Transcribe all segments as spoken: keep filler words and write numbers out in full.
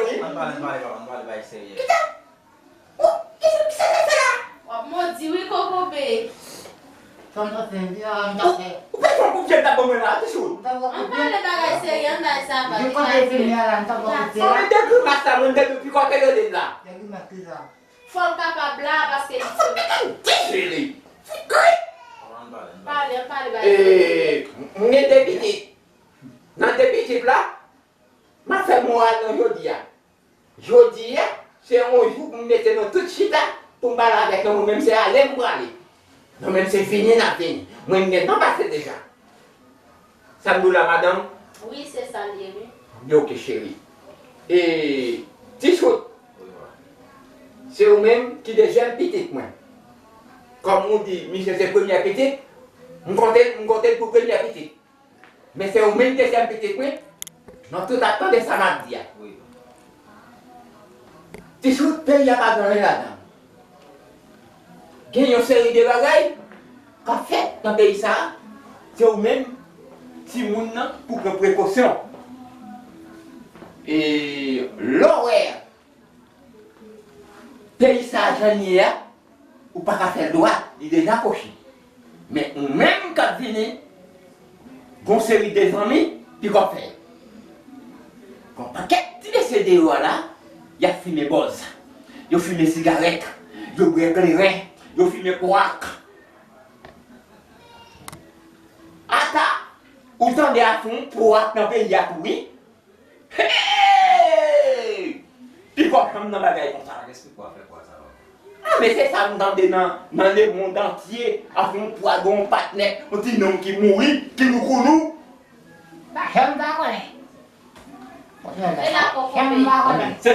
yo, wi. Ann pale, ann pale, papa, ann pale bagay serye. Kisa? Ou, kisa, kisa w ap fè la? W ap modi wi, kokobe. Sa m t ap fè, m t ap fè. Ou, ou pa fè yon kout pye m t ap ban mwen la, ti chout. M t ap fè kout pye. Ann pale bagay serye, ann bay sa va. Yo pa vle vini a la, m t ap fè kout pye la. Sa mwen de grimas la, mwen de pi kòtè yo de la. De grimas ki sa? Fò l kapab la, paske li se. Ann pale, ann pale bagay serye. E, m gen de pitit. Nan de pitit la, m ap fè moral nan jodi a. Jodi a, se yon jou pou m mete nou tout chita, pou m pale avèk nou. Mwen menm se ale m prale. Nou menm se vini n ap vini. Mwen m gentan pase deja. Sa m di w la, madanm? Wi, se sa l ye, wi. Oke, cheri. E, ti chout. Se ou menm ki dezyèm pitit mwen. Kòm ou di, misye se premyè pitit, m konte, m konte l pou premyè pitit. Men se ou menm dezyèm pitit mwen, nou tout ap tande sa m ap di a. Ti chout, peyi a pa gen anyen ladan. Gen yon seri de bagay k ap fèt nan peyi sa a, se ou menm, timoun nan, pou pran prekosyon. E lè w wè peyi sa a jan l ye a, ou pa ka fè l dwat, li deja kwochi. Men ou menm k ap vini, gon seri de zanmi, pik ap fè. Gon pakèt ti mesye deyò a la, y ap fimen bòz, yo fimen sigarèt, yo bwè kleren, yo fimen pwak. Ata, ou tande a fon pwak nan peyi a tou, wi. Hey! Pik ap janm nan bagay konsa. Sa k eksplike w ap fè kwa sa, papa? Men se sa m tande nan, nan lemonn antye, apre yon pwa gen yon patnè, yon ti nonm ki mouri, ki loukounou. Pa janm ta konnen. Fela Kokobe. Janm pa konnen. Se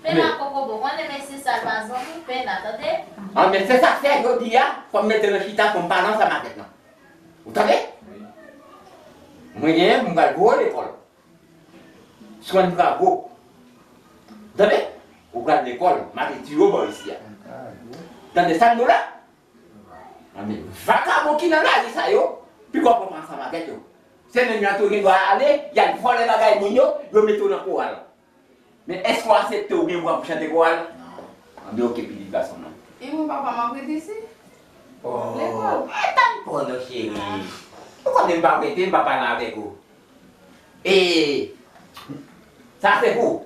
Fela Kokobe, konnen mesye sa l pa zanmi Fela, tande? An, men se sa k fè jodi a, fò m mete nan chita, fò m pale ansanm avèk nou. Ou tande? Mwen genyen, m pral voye w lekòl. Swan Drago. Tande? Ou pral lekòl, m ap etidye w bò isi a. Tande sa m di w la? Anben, vakabon ki nan lari sa yo, piko pran ansanm avèk yo. Se menm jan tou gen dwa ale, y al vòlè bagay moun yo, yo mete w nan koral. Men èske w aksepte w gen vwa pou chante koral? Non. Anben, oke, pitit gason mwen. E mwen, papa, m ap rete isi. Oh, lekòl. E tann pran non, cheri. Ou konnen m pa rete, m pa pale avèk ou. E sa se pou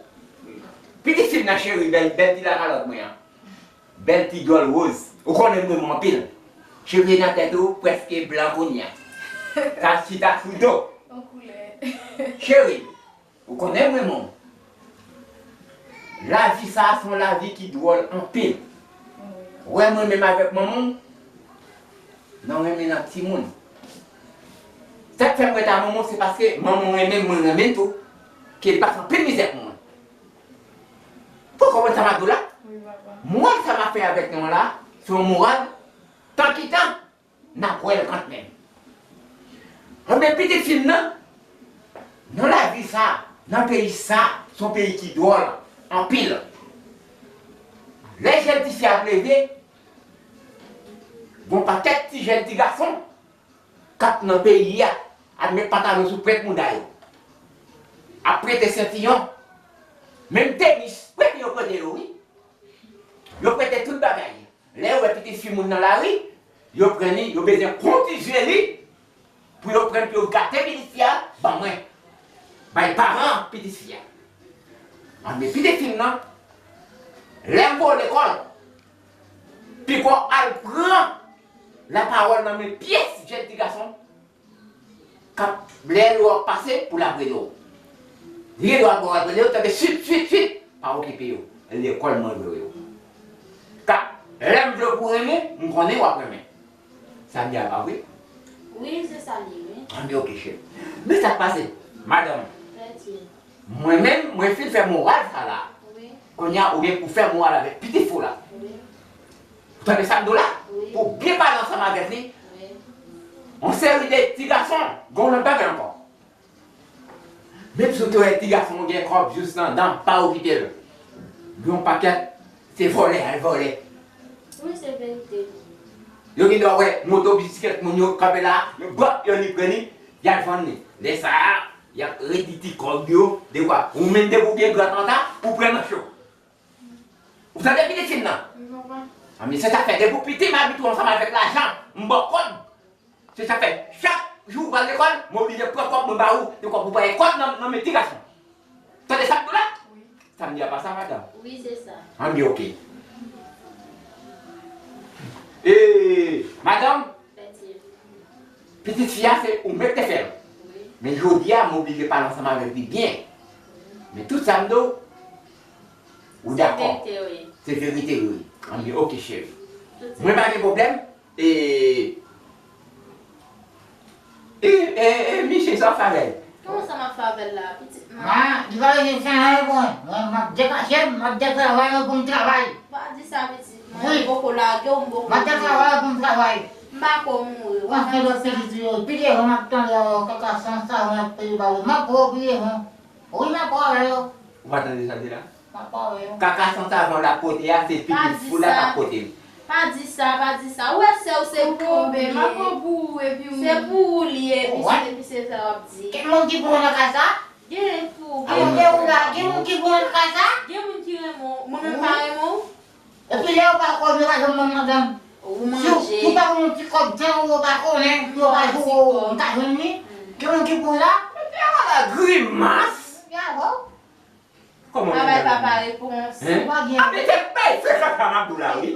pitit fi m nan, cheri, bèl, bèl ti lakalòt mwen an. Bèl ti djòl woz. Ou konnen m renmen w anpil. Cheve nan tèt ou prèske blan kounye a. Sa chita sou do. Yon koulè. Cheri, ou konnen m renmen w. Lavi sa a se yon lavi ki dwòl anpil. Wè mwen menm avèk manman w, nan renmen nan timoun. Sa k fè m rete a manman w, se paske manman w renmen m, mwen renmen l tou, ke l pase anpil mizè pou mwen. Pou w konprann sa m ap di w la? Wi, papa. Moral sa m ap fè avèk nou la, se yon moral, tan ki tan, n ap wè l kantmenm. Anben, pitit fi m nan, nan lavi sa, nan peyi sa, se yon peyi ki dwòl anpil. Lè jèn ti fi ap leve, gon pakèt ti jèn ti gason k ap nan peyi a, ap met pantalon sou pwent mouda yo, ap prete sentiyon, menm tenis, prete yo prete yo, wi. Yo prete tout bagay. Lè yo wè pitit fi moun nan lari, yo pran li, yo bezwen kontizye li, pou yo pran, pou yo gate pitit fi a, ban mwen. Bay paran pitit fi a. Anben, pitit fi m nan, lè m voye w lekòl, piko al pran lapawòl nan men pyès jèn ti gason, k ap, lè yo ap pase, pou l ap rele w. Li gen dwa ap rele w, tande, swit, swit, swit, pa okipe yo. Lekòl mwen voye w. K ap, lè m vle w pou renmen, m konnen w ap renmen. Sa m di a pa vre? Wi, se sa li ye, wi. Anben, oke, cheri. Men sa k pase, madanm. Pèdi. Mwen menm, mwen fin fè moral sa la. Wi. Kounye a, ou gen pou fè moral avèk pitit fi w la. Wi. Ou tande sa m di w la? Wi. Pou w byen pale ansanm avèk li. Wi. Yon seri de ti gason, gen yon lòt bagay ankò. Menm si w te wè ti gason gen kòb jous nan dan, pa okipe l. Gen yon pakèt, se vòlè, al vòlè. Wi, se verite. Yo gen dwa wè moto, bisiklèt moun yo kanpe la, yo bòp, yo ni pran li, y al vann li. Lè sa a, y ap redi ti kòb yo, dekwa. Ou menm depi w gen gran tanta, ou pran nan cho. Ou tande pitit fi m nan? Wi, papa. Anben, se sa k fè, depi w piti, m abitye w ansanm avèk lajan, m ba w kòb. Se sa k fè, chak jou w pral lekòl, m oblije pran kòb mwen ba ou, dekwa pou w pa gen kòb nan, nan men ti gason. Tande sa m di w la? Wi. Sa m di a pa sa, madanm? Wi, se sa. Anben, oke. E, madanm, pitit fi a, se ou menm te fè l. Wi. Men jodi a, m oblije pale ansanm avèk li byen. Men tout sa m di w, ou dakò. Se verite, wi. Se verite, wi. Anben, oke, cheri. Tout sa. Mwen pa gen pwoblèm. E, e, e, e, Miche, sa w fè avè l? Kòman sa m ap fè avè l la, pitit mwen? Ma, li pa vle fè anyen pou mwen. Mwen, m ap dekache m, m ap dètravay mwen pou m travay. Pa di sa, pitit mwen. Wi. M poko lage w, m poko mouri. M ap dètravay pou m travay. M pa ko mouri. Mwen fè lòt pitit yo. Pi devan, m ap tande, o, kaka san sa, mwen ap peye ba yo. M ap pran pi devan. Wi, m ap pran avè yo. Ou pa tande sa l di la? M ap pran avè yo. Kaka san savan l ap pote a, se pitit fi w la k ap pote l. Pa di sa, pa di sa. Ou wè sè w se pou ou li ye. M ap pran pou ou epi ou. Se pou ou li ye, epi se, epi se sa w ap di. Gen moun ki pou nan kay sa? Gen pou, gen. Gen moun ki pou nan kay sa? Gen moun ki renmen w. Mwen menm pa renmen w. Epi lè yo pa kòb, yo pa janm ban m madanm. Ou manje. Si w pa gen yon ti kòb jan ou yo pa konnen, pou yo pa joure w, m ka jwenn li. Gen moun ki pou la. Epi a la grimas. Epi a wè w. Kòman ou travay pa pa repons. Hein? Ou pa gen. A, men se bay se kaka m ap di w la, wi.